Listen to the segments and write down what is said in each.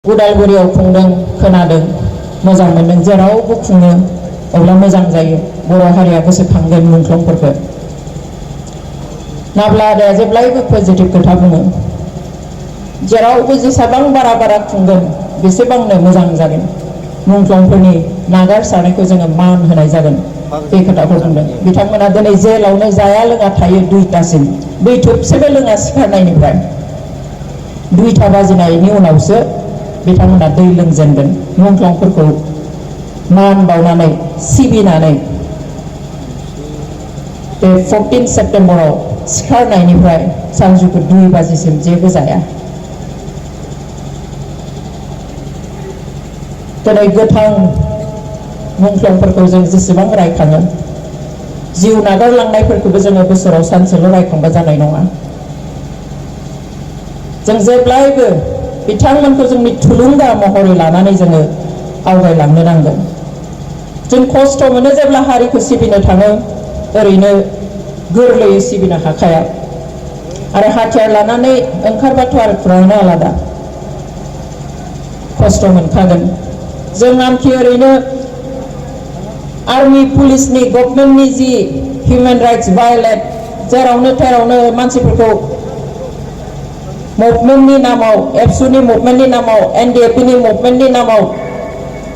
उदालगुरियाव खुंदों खोनादों मोजां मोनदों जेरावबो खुङो अब्ला मोजां जायो बर' हारिया गोसोखांगोन मुंख्लंफोरखौ नाब्ला आदाया जेब्लायबो पजिटिभ खोथा बुङो जेरावबो जेसेबां बारा खुंगोन बेसेबांनो मोजां जागोन मुंख्लंफोरनि नागारसारनायखौ जोङो मान होनाय जागोन बे खोथाखौ बुंदों बिथांमोना दिनै जेलावनो जाया लोङा थायो 2टासिम बै थोबसेबो लोङा सिखारनायनिफ्राय 2टा बाजिनायनि उनावसो बिथांमोना दै लोंजेनगोन मुंख्लंफोरखौ मान बावनानै सिबिनानै बे 14 सेप्टेम्बराव सिखारनायनिफ्राय सानजौफु 2 बाजिसिम जेबो जाया दिनै गोथां मुंख्लंफोरखौ जों जेसेबां रायखाङो जिउ नागारलांनायफोरखौबो जोङो बोसोराव सानसेल' रायखांबा जानाय नङा जों जेब्लायबो बिथांमोनखौ जोंनि थुलुंगा महरै लानानै जोङो आवगायलांनो नांगोन जों खस्थ' मोनो जेब्ला हारिखौ सिबिनो थाङो ओरैनो गोरलैयै सिबिनो हाखाया आरो हाथियार लानानै ओंखारबाथ' आरो खुराङानो आलादा खस्थ' मोनखागोन जों आनखि ओरैनो आर्मी पुलिसनि गभर्नमेन्टनि जि हिउमेन राइट्स भायलेट जेरावनो तेरावनो मानसिफोरखौ मुभमेन्टनि नामाव एबसुनि मुभमेन्टनि नामाव एनडिएफबि मुभमेन्टनि नामाव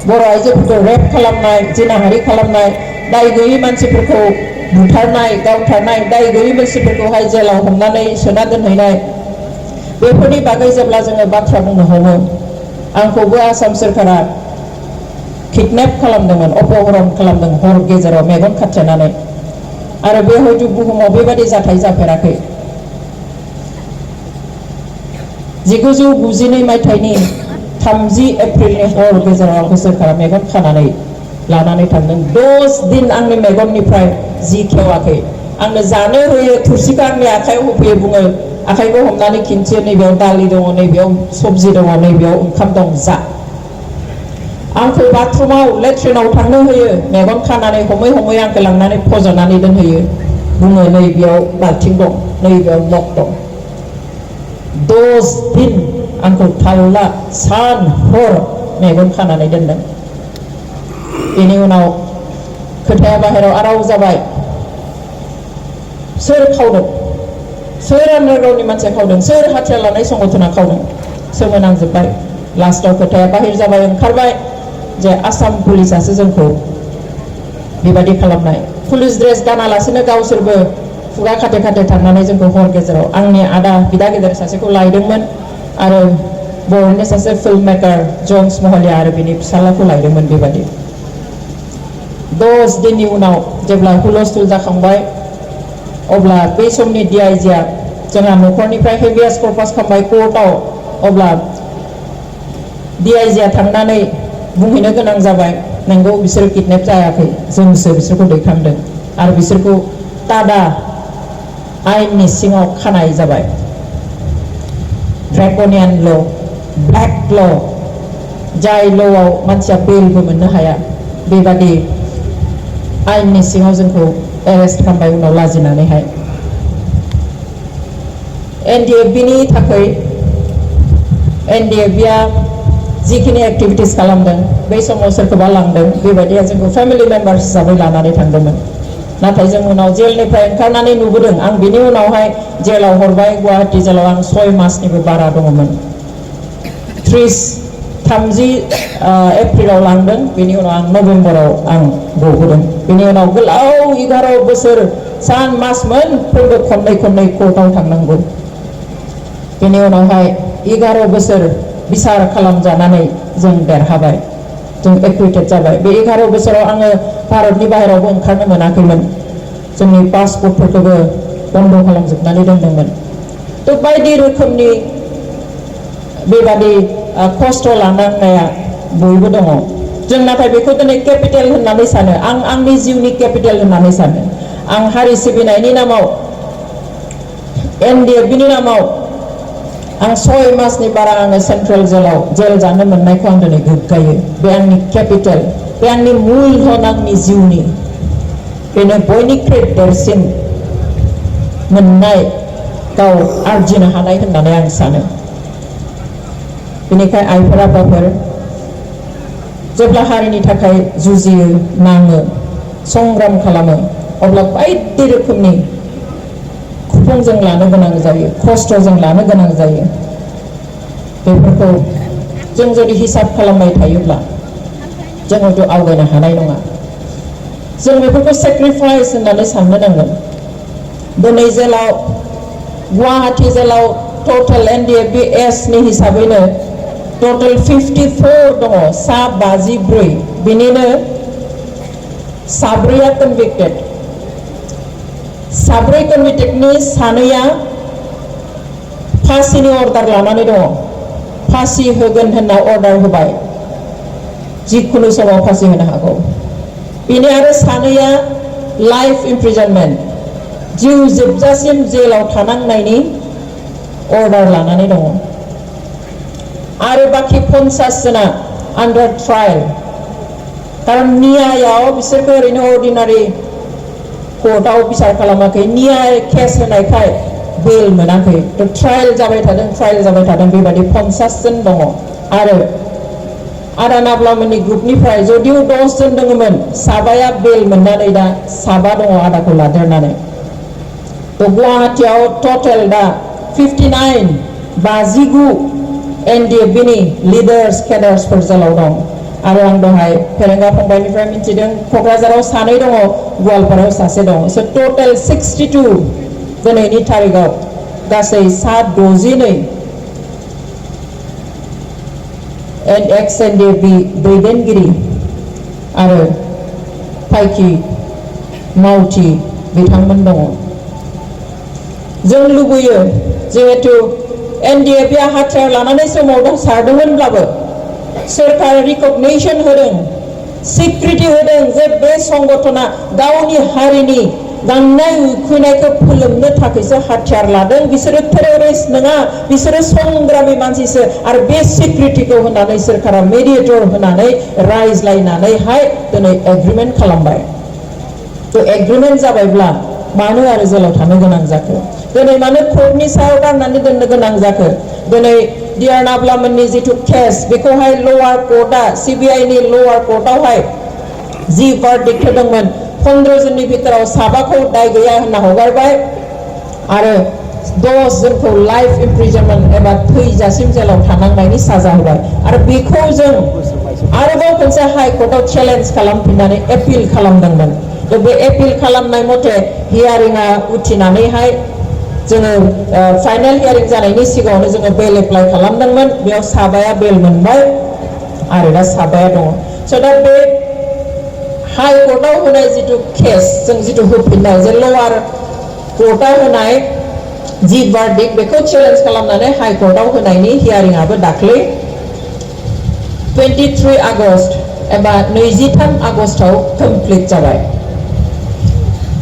बर' आइजोफोरखौ रेप खालामनाय जिनाहारि खालामनाय दाय गैयै मानसिफोरखौ बुथारनाय गावथारनाय दाय गैयै मानसिफोरखौहाय जेलाव हमनानै सोना दोनहैनाय बेफोरनि बागै जेब्ला जोङो बाथ्रा बुंनो हमो आंखौबो आसाम सोरखारा किडनेप खालामदोंमोन अपहरन खालामदों हर गेजेराव मेगन खाथेनानै आरो बे हयथ' बुहुमाव बेबादि जाथाय जाफेराखै 1992 मायथाइनि 30 एप्रिलनि हर गेजेराव आंखौ सोरखारा मेगन खानानै लानानै थांदों 10 दिन आंनि मेगननिफ्राय जि खेवाखै आंनो जानो होयो थुरसिखौ आंनि आखायाव होफैयो बुङो आखाइखौ हमनानै खिन्थियो नैबेयाव दालि दङ नैबेयाव सबजि दङ नैबेयाव ओंखाम दं जा आंखौ बाथरुमाव लेट्रिनाव थांनो होयो मेगन खानानै हमै आंखौ लांनानै फज'नानै दोनहोयो बुङो नैबेयाव बाल्थिं दं नैबेयाव मग दं 10 दिन आंखौ थाल्ला सान हर मेगन खानानै दोनदों बेनि उनाव खोथाया बाहेराव आराव जाबाय सोर खावदों सोर आन्डारग्राउन्डनि मानसिया खावदों सोर हाथियार लानाय संगठना खावदों सोमोनांजोब्बाय लास्टाव खोथाया बाहेर जाबाय ओंखारबाय जे आसाम पुलिसासो जोंखौ बेबादि खालामनाय पुलिस ड्रेस गानालासेनो गावसोरबो खुगा खाथे थांनानै जोंखौ हर गेजेराव आंनि आदा बिदा गेदेर सासेखौ लायदोंमोन आरो बर'नि सासे फिल्म मेकार जन्स महलिया आरो बिनि फिसालाखौ लायदोंमोन बेबादि 10 दिननि उनाव जेब्ला हुलस्थुल जाखांबाय अब्ला बे समनि DIGआ जोंहा न'खरनिफ्राय हेभियास कर्पास खालामबाय कोर्टआव अब्ला DIGआ थांनानै बुंहैनो गोनां जाबाय नंगौ बिसोर किडनेप जायाखै जोंसो बिसोरखौ दैखांदों आरो बिसोरखौ टाडा आयेननि सिङाव खानाय जाबाय ड्रेकनियान ल' ब्लेक ल' जाय ल'आव मानसिया बेलबो मोननो हाया बेबादि आयेननि सिङाव जोंखौ एरेस्ट खालामबाय उनाव लाजिनानैहाय एनडिएफबिनि थाखाय एनडिएफबिआ जिखिनि एक्टिभिटिस खालामदों बै समाव सोरखौबा लांदों बेबायदिया जोंखौ फेमिलि मेम्बार्स हिसाबै लानानै थांदोंमोन नाथाय जों उनाव जेलनिफ्राय ओंखारनानै नुबोदों आं बिनि उनावहाय जेलाव हरबाय गुवाहाटी जेलाव आं 6 मासनिबो बारा दङमोन 30 एप्रिलाव लांदों बेनि उनाव आं नभेम्बराव आं गबोदों बेनि उनाव गोलाव 11 बोसोर सान मास मोनफ्रोमबो खननै कोर्टआव थांनांगौ बेनि उनावहाय 11 बोसोर बिसार खालामजानानै जों देरहाबाय जों एक्विटेड जाबाय बे 11 बोसोराव आङो भारतनि बाहेरावबो ओंखारनो मोनाखैमोन जोंनि पासपर्टफोरखौबो बन्द खालामजोबनानै दोनदोंमोन थ' बायदि रोखोमनि बेबादि खस्थ' लानांनाया बयबो दङ जों नाथाय बेखौ दिनै केपिटेल होननानै सानो आं आंनि जिउनि केपिटेल होननानै सानो आं हारि सिबिनायनि नामाव एनडिएफबिनि नामाव आं 6 मासनि बारा आङो सेन्ट्रेल जेल जानो मोननायखौ आं दिनै गोग्गायो बे आंनि केपिटेल बे आंनि मूलधन आंनि जिउनि बेनो बयनिख्रुइ देरसिन मोननाय गाव आरजिनो हानाय होननानै आं सानो बेनिखाय आइफोर आफाफोर जेब्ला हारिनि थाखाय जुजियो नाङो संग्राम खालामो अब्ला बायदि रोखोमनि खुफुंजों लानो गोनां जायो खस्थ'जों लानो गोनां जायो बेफोरखौ जों जुदि हिसाब खालामबाय थायोब्ला जोङोथ' आवगायनो हानाय नङा जों बेफोरखौ सेक्रिफाइस होननानै साननो नांगोन दिनै जेलाव गुवाहाटी जेलाव टोटल NDFBS नि हिसाबैनो टोटल 54 दङ सा 54 बिनिनो साब्रैया कन्विक्टेड साब्रै कन्विक्टेडनि सानैया फांसिनि अर्डार लानानै दङ फांसि होगोन होनना अर्डार होबाय जिखुनु समाव फांसि होनो हागौ बिनि आरो सानैया लाइफ इमप्रिजनमेन्ट जिउ जोबजासिम जेलाव थानांनायनि अर्डार लानानै दङ आरो बाखि 50 जना आन्डार ट्रायल कारन न्यायाव बिसोरखौ ओरैनो अर्डिनारि कोर्टआव बिसार खालामाखै न्याय केस होनायखाय बेल मोनाखै तो ट्रायल जाबाय थादों बेबायदि 50 जन दङ आरो आदा नाब्लामोननि ग्रुपनिफ्राय जदिव 10 जन दङमोन साबाया बेल मोननानै दा साबा दङ आदाखौ लादेरनानै तो गुवाहाटीयाव टोटल दा 59 59 NDFB नि लिडार्स केडार्सफोर जेलाव दं आरो आं दहाय फेरेंगा फंबायनिफ्राय मिथिदों क'क्राझाराव सानै दङ गवालपारायाव सासे दङ सो टोटल 62 दिनैनि तारिखआव गासै 62 एक्स NDFB दैदेनगिरि आरो फायखि मावथि बिथांमोन दङ जों लुबैयो जिहेतु NDFB आ हाथियार लानानै सोमाव सारदोंमोनब्लाबो सरकार रिकगनिशन होदों स्वीकृति होदों जे बे संगठना गावनि हारिनि गांनाय उखैनायखौ फोलोमनो थाखायसो हाथियार लादों बिसोरो टेररिस्ट नङा बिसोरो संग्रामी मानसिसो आरो बे स्वीकृतिखौ होनानै सरकारा मेडिएटर होनानै रायज्लायनानैहाय दिनै एग्रीमेन्ट खालामबाय तो एग्रीमेन्ट जाबायब्ला मानो आरो जेलाव थानो गोनां जाखो दिनै मानो कोर्टनि सायाव गारनानै दोननो गोनां जाखो दिनै डिआर नाब्लामोननि जिथु केस बेखौहाय लवार कोर्टआ CBI नि लवार कोर्टआवहाय जि भार्डिक्ट होदोंमोन 15 जननि भितराव साबाखौ दाय गैया होनना हगारबाय आरो 10 जनखौ लाइफ इमप्रिजनमेन्ट एबा थैजासिम जेलाव थानांनायनि साजा होबाय आरो बेखौ जों आरोबाव खनसे हाई कोर्टआव चेलेन्ज खालामफिननानै एपिल खालामदोंमोन तो बे एपिल खालामनाय मथे हियारिंआ उथिनानैहाय जोङो फाइनल हियारिं जानायनि सिगाङावनो जोङो बेल एप्लाइ खालामदोंमोन बेयाव साबाया बेल मोनबाय आरो दा साबाया दङ स' दा बे हाई कोर्टआव होनाय जिथु केस जों जिथु होफिननाय जे लवार कोर्टआव होनाय जि भार्डिक्ट बेखौ चेलेन्ज खालामनानै हाई कोर्टआव होनायनि हियारिंआबो दाख्लै 23 आगस्ट एबा 23 आगस्टआव कमप्लिट जाबाय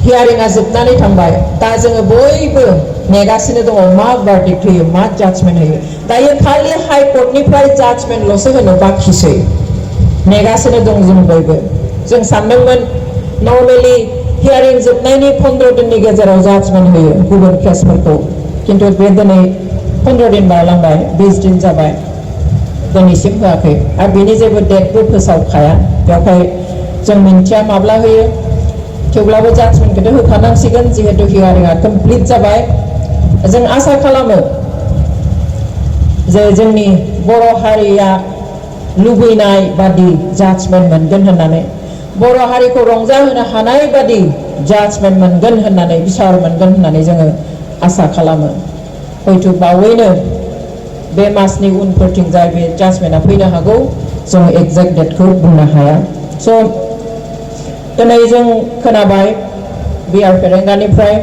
हियारिंआ जोबनानै थांबाय दा जोङो बयबो नेगासिनो दङ मा भार्डिक्ट होयो मा जाजमेन्ट होयो दायो खालि हाई कोर्टनिफ्राय जाजमेन्टल'सो होनो बाखिसै नेगासिनो दं जों बयबो जों सानदोंमोन नर्मेलि हियारिं जोबनायनि 15 दिननि गेजेराव जाजमेन्ट होयो गुबुन केसफोरखौ किन्तु बे दिनै 15 दिन बारलांबाय 20 दिन जाबाय दिनैसिम होआखै आरो बेनि जेबो डेटबो फोसावखाया बेवहाय जों मिन्थिया माब्ला होयो थेवब्लाबो जाजमेन्टखौथ' होखानांसिगोन जिहेतु हियारिंआ कमप्लिट जाबाय जों आसा खालामो जे जोंनि बर' हारिया लुबैनाय बादि जाजमेन्ट मोनगोन होननानै बर' हारिखौ रंजाहोनो हानाय बादि जाजमेन्ट मोनगोन होननानै बिसार मोनगोन होननानै जोङो आसा खालामो हयथ' बावैनो बे मासनि उनफोरथिंजाय बे जाजमेन्टआ फैनो हागौ जों एक्जेक्ट डेटखौ बुंनो हाया स' दिनै जों खोनाबाय बिआर फेरेंगानिफ्राय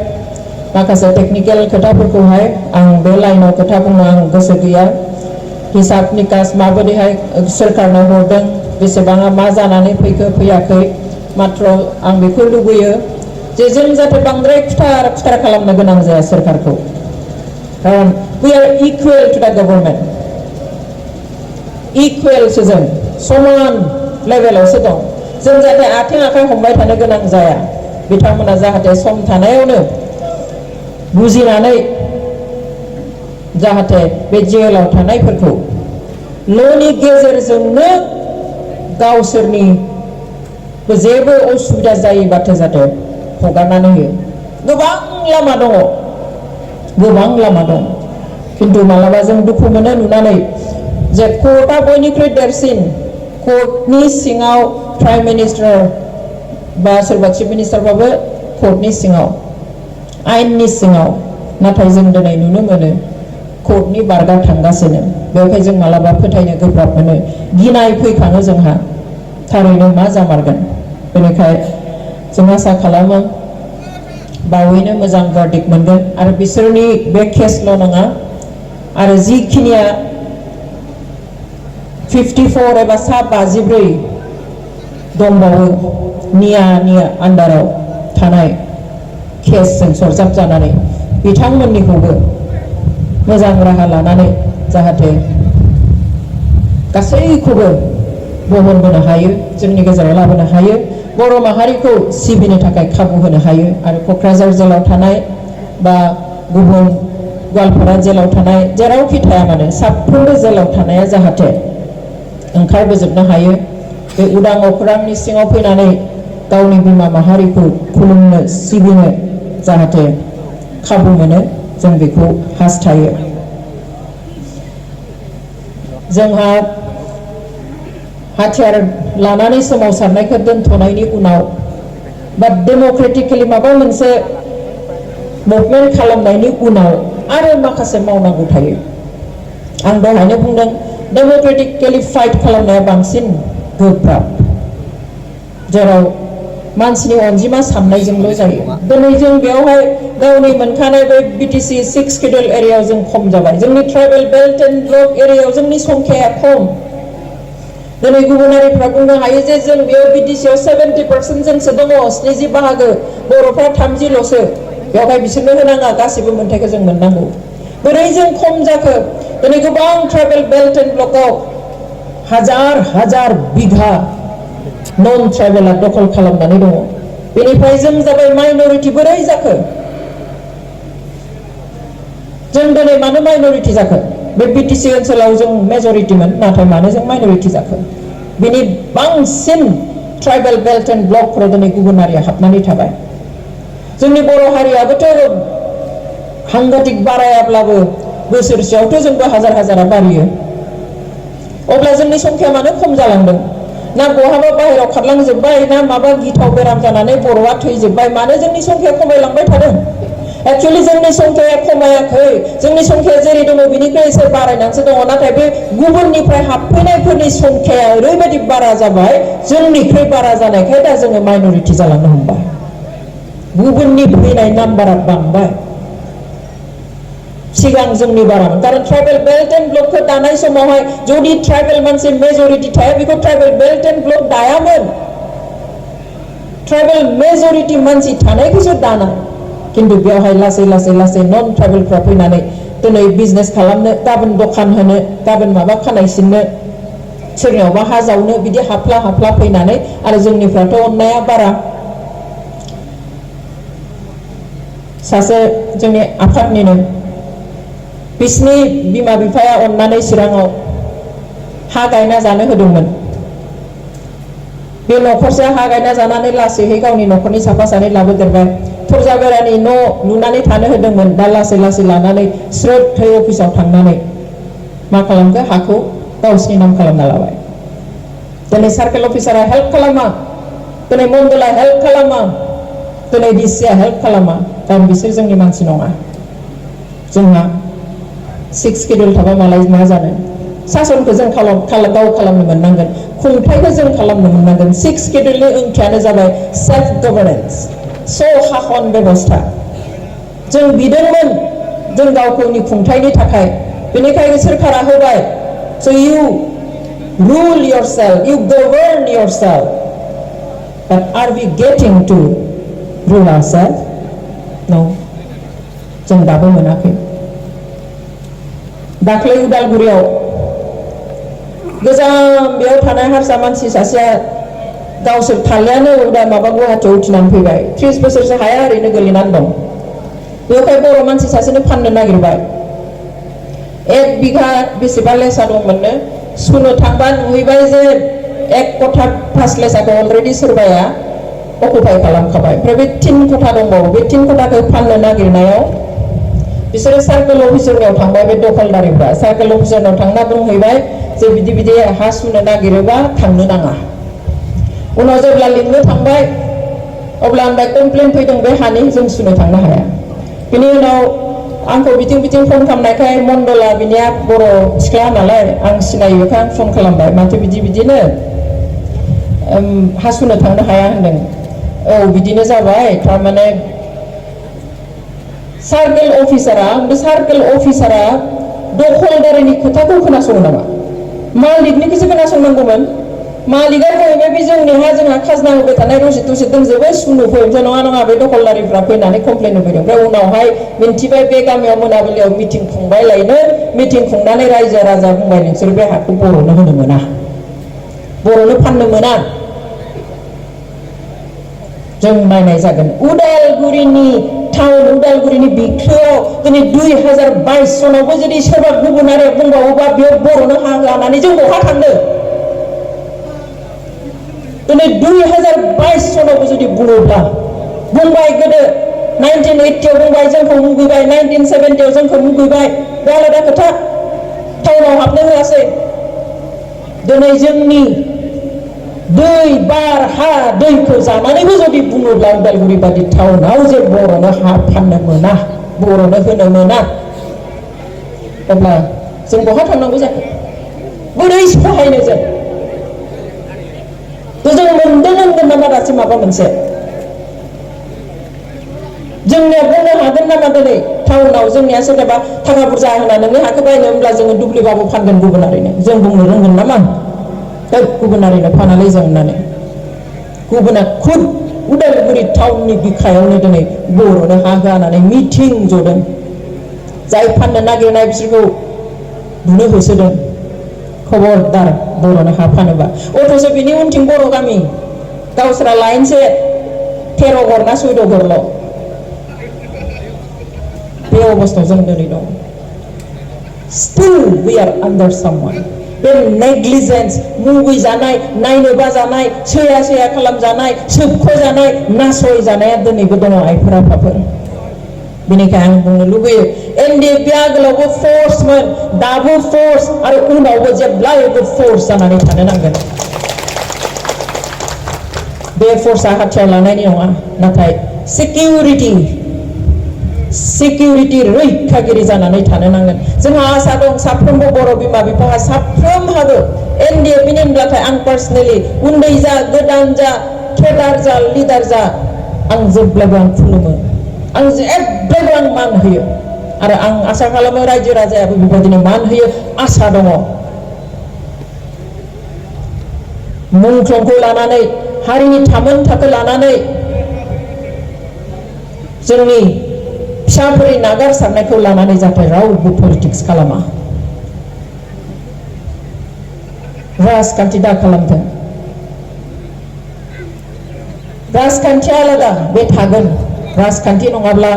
माखासे टेक्निकेल खोथाफोरखौहाय आं बे लाइनाव खोथा बुंनो आं गोसो गैया हिसाब निकास माबायदिहाय सरकारनो हरदों बेसेबाङा मा जानानै फैखो फैयाखै मात्र आं बेखौ लुबैयो जे जों जाहाथे बांद्राय खुथार खालामनो गोनां जाया सरकारखौ खारन वी आर इकुवेल टु द गभर्नमेन्ट इकुवेलसो जों समान लेभेलावसो दं जों जाहाथे आथिं आखाइ हमबाय थानो गोनां जाया बिथांमोना जाहाथे सम थानायावनो बुजिनानै जाहाथे बे जेलाव थानायफोरखौ ल'नि गेजेरजोंनो गावसोरनि जेबो असुबिदा जायैबाथो जाथे हगारनानै होयो। गोबां लामा दङ, गोबां लामा दं, खिन्थु मालाबा जों दुखु मोनो नुनानै जे कर्टआ बयनिख्रुइ देरसिन, कर्टनि सिङाव प्राइम मिनिस्टार बा सोरबा चिफ मिनिस्टारबाबो कर्टनि सिङाव, आयेननि सिङाव, नाथाय जों दिनै नुनो मोनो कर्टनि बारगा थांगासिनो। बेवहाय जों मालाबा फोथायनो गोब्राब मोनो, गिनाय फैखाङो जोंहा थारैनो मा जामारगोन। बेनिखायनो जों आसा खालामो बावैनो मोजां भार्डिक्ट मोनगोन आरो बिसोरनि बे केसल' नङा आरो जिखिनिया 54 एबा सा 54 दंबावो नियानि आन्डाराव थानाय केसजों सरजाब जानानै बिथांमोननिखौबो मोजां राहा लानानै जाहाथे गासैखौबो बहनबोनो हायो, जोंनि गेजेराव लाबोनो हायो, बर' माहारिखौ सिबिनो थाखाय खाबु होनो हायो आरो क'क्राझार जेलाव थानाय बा गुबुन गवालपारा जेलाव थानाय जेरावखि थाया मानो साफ्रोमबो जेलाव थानाया जाहाथे ओंखारबोजोबनो हायो। बे उदां अख्रांनि सिङाव फैनानै गावनि बिमा माहारिखौ खुलुमनो सिबिनो जाहाथे खाबु मोनो, जों बेखौ हास्थायो। जोंहा हाथियार लानानै सोमावसारनायखौ दोनथ'नायनि उनाव बा डेम'क्रेटिकेलि माबा मोनसे मुभमेन्ट खालामनायनि उनाव आरो माखासे मावनांगौ थायो। आं दहायनो बुंदों डेम'क्रेटिकेलि फाइट खालामनाया बांसिन गोब्राब, जेराव मानसिनि अनजिमा साननायजोंल' जायो। दिनै जों बेवहाय गावनि मोनखानाय बे बिटिसि 6 शेड्युल एरियायाव जों खम जाबाय, जोंनि ट्राइबेल बेल्ट एन्ड ब्लक एरियायाव जोंनि संख्याया खम। दिनै गुबुनारिफ्रा बुंनो हायो जे जों बेयाव बिटिसिआव 70% जोंसो दङ, 70 बाहागो, बर'फ्रा 30ल'सो, बेवहाय बिसोरनो होनाङा, गासिबो मोन्थायखौ जों मोननांगौ। बोरै जों खम जाखो? दिनै गोबां ट्राइबेल बेल्ट एन्ड ब्लकआव हाजार हाजार बिघा नन ट्राइबेला दखल खालामनानै दङ। बेनिफ्राय जों जाबाय माइनरिटि। बोरै जाखो? जों दिनै मानो माइनरिटि जाखो? बे बिटिसि ओनसोलाव जों मेजरिटिमोन, नाथाय मानो जों माइनरिटि जाखो? बिनि बांसिन ट्राइबेल बेल्ट एन्ड ब्लकफोराव दिनै गुबुन हारिया हाबनानै थाबाय। जोंनि बर' हारियाबोथ' हांगाटिक बारायाब्लाबो बोसोरसेयावथ' जोंबो हाजार हाजारा बारियो। अब्ला जोंनि संख्या मानो खम जालांदों? ना बहाबा बाहेरायाव खारलांजोब्बाय, ना माबा गिथाव बेराम जानानै बर'आ थैजोब्बाय? मानो जोंनि संख्या खमायलांबाय थादों? एक्चुअली जोंनि संख्याया खमायाखै, जोंनि संख्याया जेरै दङ बिनिफ्राय एसे बारायनानैसो दङ। नाथाय बे गुबुननिफ्राय हाबफैनायफोरनि संख्याया ओरैबायदि बारा जाबाय, जोंनिख्रुइ बारा जानायखाय दा जोङो माइनरिटि जालांनो हमबाय। गुबुननि फैनाय नाम्बारा बांबाय, सिगां जोंनि बारामोन। कारण ट्राइबेल बेल्ट एन्ड ब्लकखौ दानाय समावहाय जुदि ट्राइबेल मानसि मेजरिटि थाया, बेखौ ट्राइबेल बेल्ट एन्ड ब्लक दायामोन। ट्राइबेल मेजरिटि मानसि थानायखौसो दानाय। खिन्थु बेवहाय लासै लासै लासै नन ट्राइबेलफ्रा फैनानै दिनै बिजनेस खालामनो, गाबोन दखान होनो, गाबोन माबा खानाय सिननो, सोरनियावबा हा जावनो, बिदि हाफ्ला हाफ्ला फैनानै आरो जोंनिफ्राथ' अननाया बारा। सासे जोंनि आफादनिनो बिसिनि बिमा बिफाया अननानै चिराङाव हा गायना जानो होदोंमोन। बे न'खरसे हा गायना जानानै लासैहै गावनि न'खरनि साफा सानै लाबोदेरबाय। थरजा बेरानि न' लुनानै थानो होदोंमोन। दा लासै लासै लानानै स्रोदहै अफिसाव थांनानै मा खालामखो? हाखौ गावसिनि नाम खालामना लाबाय। दिनै सार्केल अफिसारा हेल्प खालामा, दिनै मण्डला हेल्प खालामा, दिनै डिसिआ हेल्प खालामा, कारण बिसोर जोंनि मानसि नङा। जोंहा 6 शेड्युल थाबा मालाय मा जानो? सासनखौ जों गाव खालामनो मोननांगोन, खुंथायखौ जों खालामनो मोननांगोन। 6 शेड्युलनि ओंथियानो जाबाय सेल्फ गभर्नेन्स, शासन बेबस्था। जों बिदोंमोन जों गावनि खुंथायनि थाखाय, बेनिखायनो सोरखारा होबाय। So you rule yourself, you govern yourself. But are we getting to rule ourselves? No. जों दाबो मोनाखै। दाख्लै उदालगुरियाव गोजाम बेयाव थानाय हारसा मानसि सासेया गावसोर थालियानो माबा गुवाहाटियाव उथिनानै फैबाय। 30 बोसोरसो हाया ओरैनो गोलैनानै दं। बेवहाय बर' मानसि सासेनो फाननो नागिरबाय। 1 बिघा बेसेबा लेसा दंमोननो, सुनो थांबा नुहैबाय जे 1 कथा फासलेसाखौ अलरेडि सोरबाया अकुपाय खालामखाबाय ओमफ्राय बे 3 कथा दंबावो बे 3 कथाखौ फाननो नागिरनायाव बिसोरो सार्केल अफिसारनियाव थांबाय बे दखलदारिफ्रा सार्केल अफिसारनाव थांना बुंहैबाय जे बिदि बिदि हा सुनो नागिरोबा थांनो नाङा उनाव जेब्ला लिंनो थांबाय अब्ला आंनिफ्राय कमप्लेन फैदों बे हानि जों सुनो थांनो हाया बिनि उनाव आंखौ बिथिं बिथिं फन खालामनायखाय मण्डला बिनिया बर' सिख्ला नालाय आं सिनायोखाय आं फन खालामबाय माथो बिदिनो हा सुनो थांनो हाया होनदों औ बिदिनो जाबाय थारमाने सार्केल अफिसारा दखलदारिनि खोथाखौ खोनासङो नामा मालिकनिखौसो खोनासंनांगौमोन मालिका बुंहैबाय बे जोंनि हा जोंहा खाजोना होबाय थानाय रसिद थसिद दंजोबो सुनो फै ओमफ्राय नङा बे दखलदारिफ्रा फैनानै कमप्लेन होफैदों ओमफ्राय उनावहाय मिन्थिबाय बे गामियाव मोनाबिलियाव मिटिं खुंबाय लायनो मिटिं खुंनानै रायजो राजा बुंबाय नोंसोर बे हाखौ बर'नो होनो मोना बर'नो फाननो मोना जों नायनाय जागोन उदालगुरिनि टाउन उदालगुरिनि बिख्लोआव दिनै 2022 सनावबो जुदि सोरबा गुबुनारि बुंबावोबा बेयाव बर'नो हा लानानै जों बहा थांनो दिनै 2022 सनावबो जुदि बुङोब्ला बुंबाय गोदो 1980 आव बुंबाय जोंखौ मुगैबाय 1970 आव जोंखौ मुगैबाय बे आलादा खोथा टाउनाव हाबनो होआसै दिनै जोंनि दै बार हा दैखौ जानानैबो जुदि बुङोब्ला उदालगुरि बादि टाउनाव जे बर'नो हा फाननो मोना बर'नो होनो मोना अब्ला जों बहा थांनांगौ जाखो बोरै सहायनो जों मोनदों होनगोन नामा दासिम माबा मोनसे जोंनिया बुंनो हागोन नामा दिनै टाउनाव जोंनिया सोरबा थाखा बुरजा होना नोंनि हाखौ बायनो होनब्ला जोङो दुब्लिबाबो फानगोन गुबुनारिनो जों बुंनो रोंगोन नामा गुबुनारिनो फानालै जों होननानै गुबुना खुद उदालगुरि टाउननि बिखायावनो दिनै बर'नो हा होनानै मिटिं जदों जाय फाननो नागिरनाय बिसोरखौ बुनो होसोदों खबरदार बर'नो हा फानोबा अथ'स बिनि उनथिं बर' गामि गावसोरा लाइनसे 13 घर ना 14 घरल' बे अबस्थायाव जों दिनै दं स्टिल वी आर आन्डार सामवान बे नेग्लिजेन्स मुगैजानाय नायनो बाजानाय सैया खालामजानाय सोबख'जानाय नासयजानाया दिनैबो दङ आइफोर आफाफोर बेनिखायनो आं बुंनो लुबैयो एनडिएफबि आगोलावबो फोर्समोन दाबो फोर्स आरो उनावबो जेब्लायबो फोर्स जानानै थानो नांगोन बे फोर्सआ हाथियार लानायनि नङा नाथाय सिकिउरिटि रैखागिरि जानानै थानो नांगोन जोंहा आसा दं साफ्रोमबो बर' बिमा बिफाहा साफ्रोमहाबो एनडिएफबि होनब्लाथाय आं पार्सनेलि उन्दै जा गोदान जा केडार जा लिडार जा आं जेब्लाबो आं खुलुमो आं जेब्लाबो आं मान होयो आरो आं आसा खालामो रायजो राजायाबो बेबायदिनो मान होयो आसा दङ मुंख्लंखौ लानानै हारिनि थामोनथाखो लानानै जोंनि फिसाफोरनि नागारसारनायखौ लानानै जाहाथे रावबो पलिटिक्स खालामा राजखान्थि दा खालामथों राजखान्थिया आलादा बे थागोन राजखान्थि नङाब्ला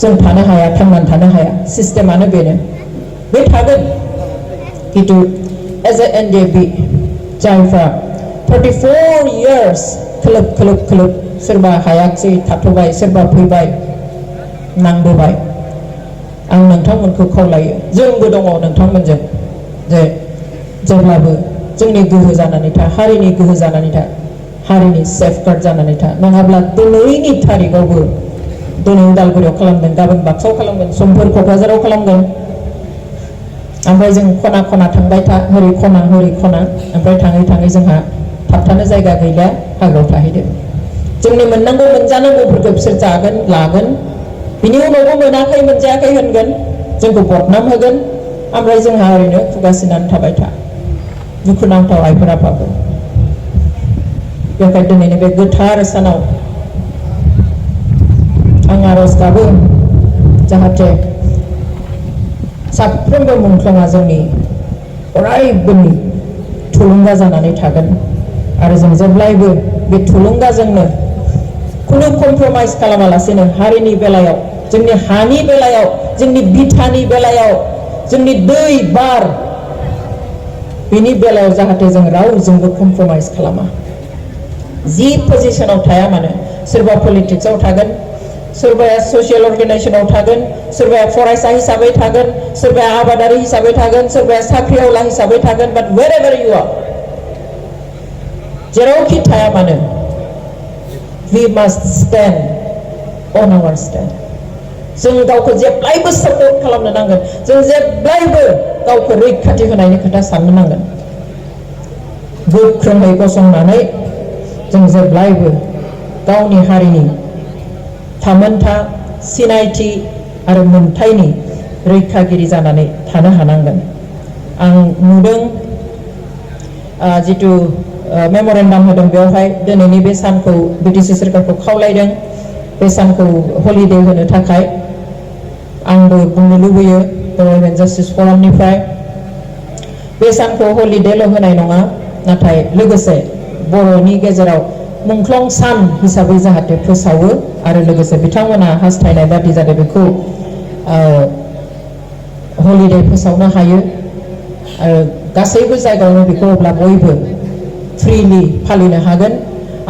जों थानो हाया थांनानै थानो हाया सिस्टेमानो बेनो बे थागोन खिन्थु एज ए एनडिएफबि जायफ्रा 34 years खोलोब सोरबा हायाखसै थाथ'बाय सोरबा फैबाय नांबोबाय आं नोंथांमोनखौ खावलायो जोंबो दङ नोंथांमोनजों जे जेब्लाबो जोंनि गोहो जानानै था हारिनि गोहो जानानै था हारिनि सेफगार्ड जानानै था नङाब्ला दिनैनि थारिखआवबो दिनै उदालगुरियाव खालामदों गाबोन बाक्सायाव खालामगोन समफोर क'क्राझाराव खालामगोन ओमफ्राय जों खना खना थांबाय था हरै खना ओमफ्राय थाङै जोंहा थाबथानो जायगा गैला हाग्रायाव थाहैदो जोंनि मोननांगौ मोनजानांगौफोरखौ बिसोर जागोन लागोन बिनि उनावबो मोनाखै मोनजायाखै होनगोन जोंखौ बदनाम होगोन ओमफ्राय जोंहा ओरैनो खुगासिनानै थाबाय था दुखुनांथाव आइफोर आफाफोर बेखाय दिनैनि बे गोथार सानाव आं आरज गाबो जाहाथे साफ्रोमबो मुंख्लङा जोंनि अरायबोनि थुलुंगा जानानै थागोन आरो जों जेब्लायबो बे थुलुंगाजोंनो खुनु कमप्रमाइज खालामालासेनो हारिनि बेलायाव जोंनि हानि बेलायाव जोंनि बिथानि बेलायाव जोंनि दै बार बिनि बेलायाव जाहाथे जों रावजोंबो कमप्रमाइज खालामा जि पजिशनाव थाया मानो सोरबा पलिटिक्सआव थागोन सोरबाया ससियेल अर्गेनाइजेशनाव थागोन सोरबाया फरायसा हिसाबै थागोन सोरबाया आबादारि हिसाबै थागोन सोरबाया साख्रिआवला हिसाबै थागोन बाट wherever you are जेरावखि थाया मानो we must stand on our stand जों गावखौ जेब्लायबो सापर्ट खालामनो नांगोन जों जेब्लायबो गावखौ रैखाथि होनायनि खोथा साननो नांगोन गोख्रोङै गसंनानै जों जेब्लायबो गावनि हारिनि थामोनथा सिनायथि आरो मोनथायनि रैखागिरि जानानै थानो हानांगोन आं नुदों जितु मेमोरेन्डाम होदों बेवहाय दिनैनि बे सानखौ बिटिसि सोरखारखौ खावलायदों बे सानखौ हलिडे होनो थाखाय आंबो बुंनो लुबैयो बर' वुमेन जास्टिस फरामनिफ्राय बे सानखौ हलिडेल' होनाय नङा नाथाय लोगोसे बर'नि गेजेराव मुंख्लं सान हिसाबै जाहाथे फोसावो आरो लोगोसे बिथांमोना हास्थायनाय बादि जाहाथे बेखौ हलिडे फोसावनो हायो आरो गासैबो जायगायावनो बेखौ अब्ला बयबो फ्रिलि फालिनो हागोन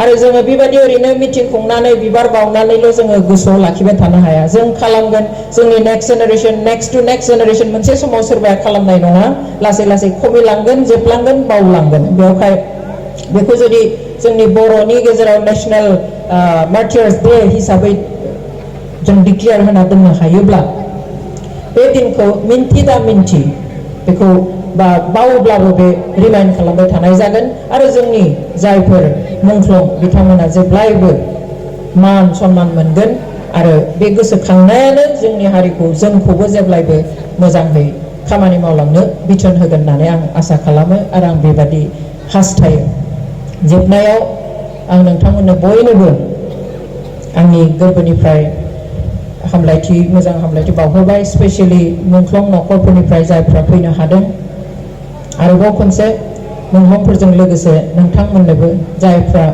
आरो जोङो बेबायदि ओरैनो मिटिं खुंनानै बिबार बावनानैल' जोङो गोसोआव लाखिबाय थानो हाया जों खालामगोन जोंनि next generation next to next generation मोनसे समाव सोरबाया खालामनाय नङा लासै लासै खमिलांगोन जोबलांगोन बावलांगोन बेवहाय बेखौ जुदि जोंनि बर'नि गेजेराव नेशनेल मार्टियार्स डे हिसाबै जों डिक्लेयार होना दोननो हायोब्ला बे दिनखौ मिन्थि दा मिन्थि बेखौ बावब्लाबो बे रिमाइन्ड खालामबाय थानाय जागोन आरो जोंनि जायफोर मुंख्लं बिथांमोना जेब्लायबो मान सन्मान मोनगोन आरो बे गोसोखांनायानो जोंनि हारिखौ जोंखौबो जेब्लायबो मोजाङै खामानि मावलांनो बिथोन होगोन होननानै आं आसा खालामो आरो आं बेबादि हास्थायो जोबनायाव आं नोंथांमोननो बयनोबो आंनि गोरबोनिफ्राय हामलायथि मोजां हामलायथि बावहरबाय स्पेशली मुंख्लं नखरफोरनिफ्राय जायफ्रा फैनो हादों आरोबाव खनसे मुंख्लंफोरजों लोगोसे नोंथांमोननोबो जायफ्रा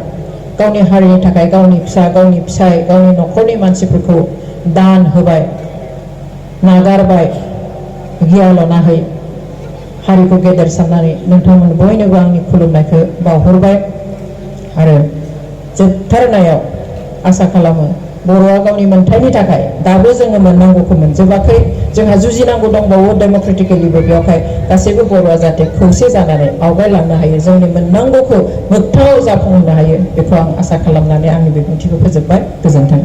गावनि हारिनि थाखाय गावनि फिसा गावनि फिसाय गावनि नखरनि मानसिफोरखौ दान होबाय नागारबाय गियालनाहै हारिखौ गेदेर साननानै नोंथांमोन बयनोबो आंनि खुलुमनायखौ बावहरबाय आरो जोबथारनायाव आसा खालामो बर'आ गावनि मोनथायनि थाखाय दाबो जोङो मोननांगौखौ मोनजोबाखै जोंहा जुजिनांगौ दंबावो डेम'क्रेटिकेलिबो बेवहाय गासैबो बर'आ जाहाथे खौसे जानानै आवगायलांनो हायो जोंनि मोननांगौखौ मोगथाङाव जाफुंहोनो हायो बेखौ आं आसा खालामनानै आंनि बिबुंथिखौ फोजोबबाय गोजोन्थों